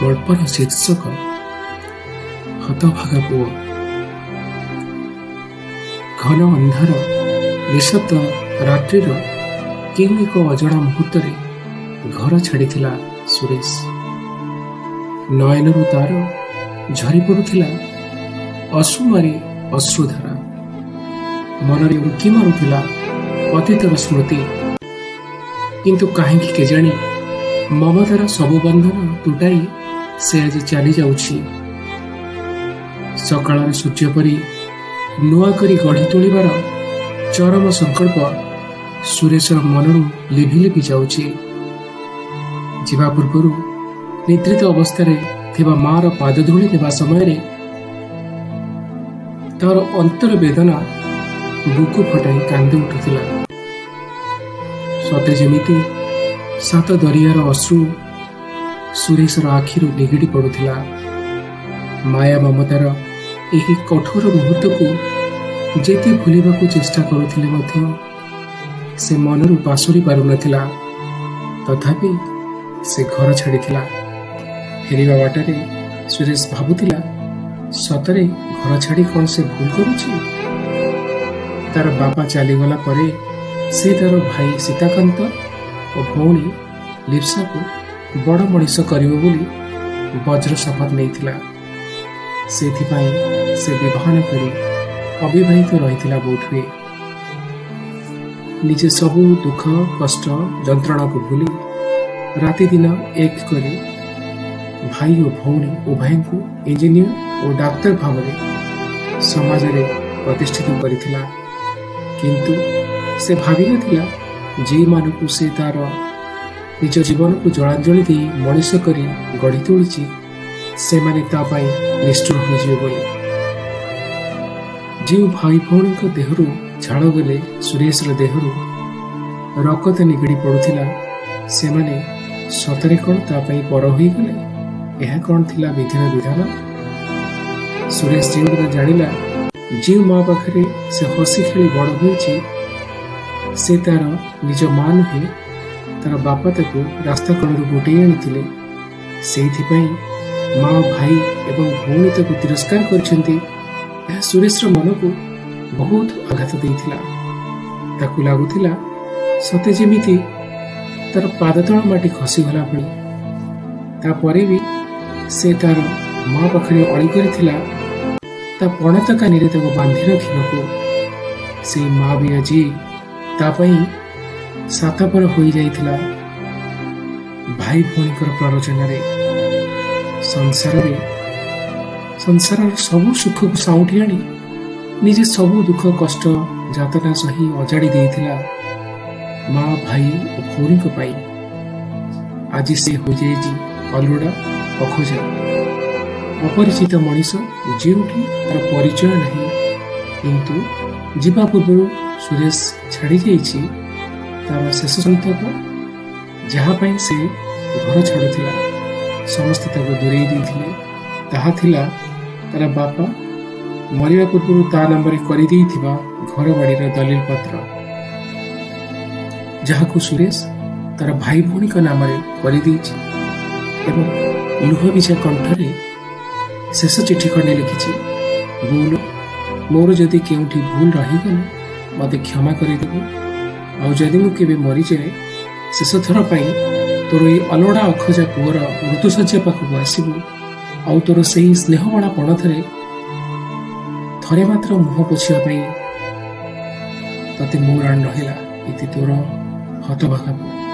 ଗଳ୍ପର ଶୀର୍ଷକ ହତଭାଗା ପୁଅ। ଘନ ଅନ୍ଧାର ନିଶବ୍ଦ ରାତ୍ରିର କେଉଁ ଏକ ଅଜଣା ମୁହୂର୍ତ୍ତରେ ଘର ଛାଡ଼ିଥିଲା ସୁରେଶ। ନୟନରୁ ତାର ଝରି ପଡୁଥିଲା ଅସୁମାରୀ ଅଶ୍ରୁଧାରା। ମନରେ ଉଙ୍କି ମାରୁଥିଲା ଅତୀତର ସ୍ମୃତି। କିନ୍ତୁ କାହିଁକି କେଜାଣି ମମତାର ସବୁ ବନ୍ଧନ ତୁଟାଇ ସେ ଆଜି ଚାଲି ଯାଉଛି। ସକାଳର ସୂର୍ଯ୍ୟ ପରି ନୂଆ କରି ଗଢ଼ି ତୋଳିବାର ଚରମ ସଂକଳ୍ପ ସୁରେଶର ମନରୁ ଲିଭି ଲିଭି ଯାଉଛି। ଯିବା ପୂର୍ବରୁ ନିଦ୍ରିତ ଅବସ୍ଥାରେ ଥିବା ମାର ପାଦଧୂଳି ନେବା ସମୟରେ ତାର ଅନ୍ତର ବେଦନା ବୁକୁ ଫଟାଇ କାନ୍ଦି ଉଠୁଥିଲା। ସତେ ଯେମିତି ସାତ ଦରିଆର ଅଶ୍ରୁ ସୁରେଶର ଆଖିରୁ ନିଗିଡ଼ି ପଡୁଥିଲା। ମାୟା ମମତାର ଏହି କଠୋର ମୁହୂର୍ତ୍ତକୁ ଯେତେ ଭୁଲିବାକୁ ଚେଷ୍ଟା କରୁଥିଲେ ମଧ୍ୟ ସେ ମନରୁ ପାଶୋରି ପାରୁନଥିଲା। ତଥାପି ସେ ଘର ଛାଡ଼ିଥିଲା। ଫେରିବା ବାଟରେ ସୁରେଶ ଭାବୁଥିଲା, ସତରେ ଘର ଛାଡ଼ି କ'ଣ ସେ ଭୁଲ କରୁଛି? ତାର ବାପା ଚାଲିଗଲା ପରେ ସେ ତାର ଭାଇ ସୀତାକାନ୍ତ ଓ ଭଉଣୀ ଲିପ୍ସାକୁ ବଡ଼ ମଣିଷ କରିବ ବୋଲି ବଜ୍ର ଶପଥ ନେଇଥିଲା। ସେଥିପାଇଁ ସେ ବିବାହ ନ କରି ଅବିବାହିତ ରହିଥିଲା ବୋଧହୁଏ। ନିଜେ ସବୁ ଦୁଃଖ କଷ୍ଟ ଯନ୍ତ୍ରଣାକୁ ଭୁଲି ରାତିଦିନ ଏକ କରି ଭାଇ ଓ ଭଉଣୀ ଉଭୟଙ୍କୁ ଇଞ୍ଜିନିୟର ଓ ଡାକ୍ତର ଭାବରେ ସମାଜରେ ପ୍ରତିଷ୍ଠିତ କରିଥିଲା। କିନ୍ତୁ ସେ ଭାବିନଥିଲା ଯେଉଁମାନଙ୍କୁ ସେ ତାର ନିଜ ଜୀବନକୁ ଜଳାଞ୍ଜଳି ଦେଇ ମଣିଷ କରି ଗଢ଼ି ତୋଳିଛି, ସେମାନେ ତା ପାଇଁ ନିଷ୍ଠୁର ହୋଇଯିବେ ବୋଲି। ଯେଉଁ ଭାଇ ଭଉଣୀଙ୍କ ଦେହରୁ ଝାଳ ଗଲେ ସୁରେଶର ଦେହରୁ ରକତ ନିଗିଡ଼ି ପଡୁଥିଲା, ସେମାନେ ସତରେ କ'ଣ ତା ପାଇଁ ପର ହୋଇଗଲେ? ଏହା କ'ଣ ଥିଲା ବିଧିର ବିଧାନ? ସୁରେଶ ଯେଉଁଦିନ ଜାଣିଲା ଯେଉଁ ମା ପାଖରେ ସେ ହସି ଖେଳି ବଡ଼ ହୋଇଛି ସେ ତାର ନିଜ ମା ନୁହେଁ, ତାର ବାପା ତାକୁ ରାସ୍ତା କଡ଼ରୁ ଗୋଟେଇ ଆଣିଥିଲେ, ସେଇଥିପାଇଁ ମା, ଭାଇ ଏବଂ ଭଉଣୀ ତାକୁ ତିରସ୍କାର କରିଛନ୍ତି, ଏହା ସୁରେଶର ମନକୁ ବହୁତ ଆଘାତ ଦେଇଥିଲା। ତାକୁ ଲାଗୁଥିଲା ସତେ ଯେମିତି ତାର ପାଦତଳ ମାଟି ଖସିଗଲା ଭଳି। ତାପରେ ବି ସେ ତାର ମା ପାଖରେ ଅଳି କରିଥିଲା ତା ପଣତ କାନିରେ ତାକୁ ବାନ୍ଧି ରଖିବାକୁ। ସେଇ ମା ବି ଆଜି ତା ପାଇଁ ସାତପର ହୋଇଯାଇଥିଲା ଭାଇ ଭଉଣୀଙ୍କର ପ୍ରରୋଚନାରେ। ସଂସାରରେ ସଂସାରର ସବୁ ସୁଖକୁ ସାଉଁଟି ଆଣି ନିଜେ ସବୁ ଦୁଃଖ କଷ୍ଟ ଯାତନା ସହି ଅଜାଡ଼ି ଦେଇଥିଲା ମା, ଭାଇ ଓ ଭଉଣୀଙ୍କ ପାଇଁ। ଆଜି ସେ ହୋଇଯାଇଛି ଅଲୋଡ଼ା, ଅଖୋଜା, ଅପରିଚିତ ମଣିଷ, ଯେଉଁଠି ତାର ପରିଚୟ ନାହିଁ। କିନ୍ତୁ ଯିବା ପୂର୍ବରୁ ସୁରେଶ ଛାଡ଼ି ଯାଇଛି ତାର ଶେଷ ସନ୍ତକ, ଯାହା ପାଇଁ ସେ ଘର ଛାଡୁଥିଲା। ସମସ୍ତେ ତାକୁ ଦୂରେଇ ଦେଇଥିଲେ। ତାହା ଥିଲା ତାର ବାପା ମରିବା ପୂର୍ବରୁ ତା ନାମରେ କରିଦେଇଥିବା ଘର ବାଡ଼ିର ଦଲିଲ ପତ୍ର, ଯାହାକୁ ସୁରେଶ ତାର ଭାଇ ଭଉଣୀଙ୍କ ନାମରେ କରିଦେଇଛି ଏବଂ ଲୁହ ଭିଜା କଣ୍ଠରେ ଶେଷ ଚିଠି ଖଣ୍ଡେ ଲେଖିଛି, ବୋଉଲୋ, ମୋର ଯଦି କେଉଁଠି ଭୁଲ ରହିଗଲା ମୋତେ କ୍ଷମା କରିଦେବୁ। ଆଉ ଯଦି ମୁଁ କେବେ ମରିଯାଏ, ଶେଷ ଥର ପାଇଁ ତୋର ଏଇ ଅଲୋଡ଼ା ଅଖୋଜା ପୁଅର ମୃତ୍ୟୁଶଯ୍ୟା ପାଖକୁ ଆସିବୁ ଆଉ ତୋର ସେଇ ସ୍ନେହଭରା ପଣତରେ ଥରେ ମାତ୍ର ମୁହଁ ପୋଛିବା ପାଇଁ ତତେ ମୋ ରାଣ ରହିଲା। ଇତି ତୋର ହତଭାଗା ପୁଅ।